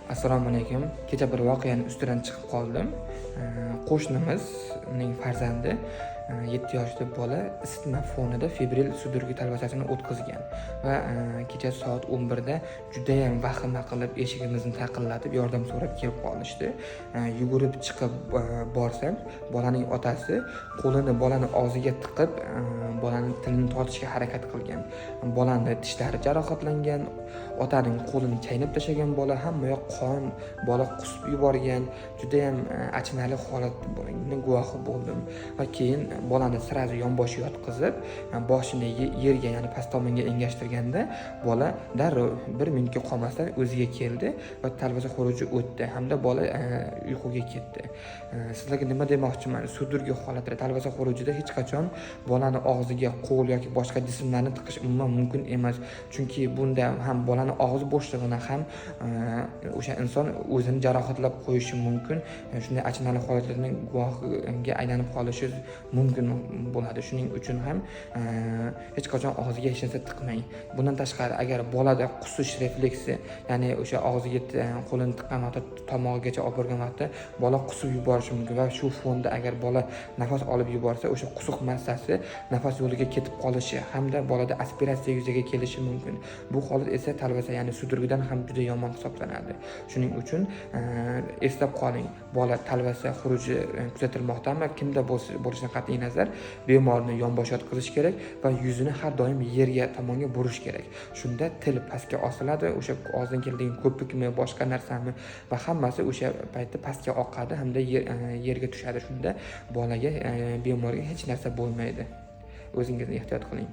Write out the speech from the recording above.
Assalomu alaykum. Kecha bir voqeani ustidan chiqib qoldim. Qo'shnimizning farzandi, 7 yoshli bola isitma fonida febril судороги talvasasini o'tkazgan va kecha soat 11 da judayam vahima qilib, eshigimizni taqillatib, yordam so'rab kelib qolishdi. Yugurib chiqib borsam, bolaning otasi qo'lini bolani og'ziga tiqib, bolani tilini tortishga harakat qilgan. Bolani tishlari jarohatlangan, otaning qo'lini chaynab tashlagan bola, hamma yoq qon, bola qusib yuborgan. Judayam achinarli holatni guvohi bo'ldim va keyin bolani сразу yonboshiga yotqizib, boshini yerga, ya'ni past tomonga engashtirganda, bola darrov bir minutga qolmasdan o'ziga keldi va talvasa xuruji o'tdi hamda bola uyquga ketdi. Sizlarga nima demoqchiman? Судороги holatida, talvasa xurujida hech qachon bolani og'ziga qo'l yoki boshqa jismlarni tiqish umuman mumkin emas, chunki bunda ham bolani og'iz bo'shlig'ini, ham o'sha inson o'zini jarohatlab qo'yishi mumkin. Shunday achinarli holatlarning guvohiga aylanib qolishi mumkin bo'ladi. Shuning uchun ham hech qachon og'ziga hech narsa tiqmang. Bundan tashqari, agar bolada qusish refleksi, ya'ni o'sha og'ziga qo'lini tiqqan vaqtda, tomog'igacha olib borgan vaqtda bola qusib yuborishi mumkin va shu fonda agar bola nafas olib yuborsa, o'sha qusuq massasi nafas yo'liga ketib qolishi hamda bolada aspiratsiya yuzaga kelishi mumkin. Bu holat esa talvasa, ya'ni судороги dan ham juda yomon hisoblanadi. Shuning uchun eslab qoling: bola talvasa xuruji kuzatilmoqdami, kimda bo'lishidan qat'iy nazar, bemorni yonbosh yotqizish kerak va yuzini har doim yerga tomonga burish kerak. Shunda til pastga osiladi, o'sha og'izdan keladigan ko'pikmi, boshqa narsami va hammasi o'sha paytda pastga oqadi hamda yerga tushadi. Shunda bolaga, bemorga hech narsa bo'lmaydi. O'zingizni ehtiyot qiling.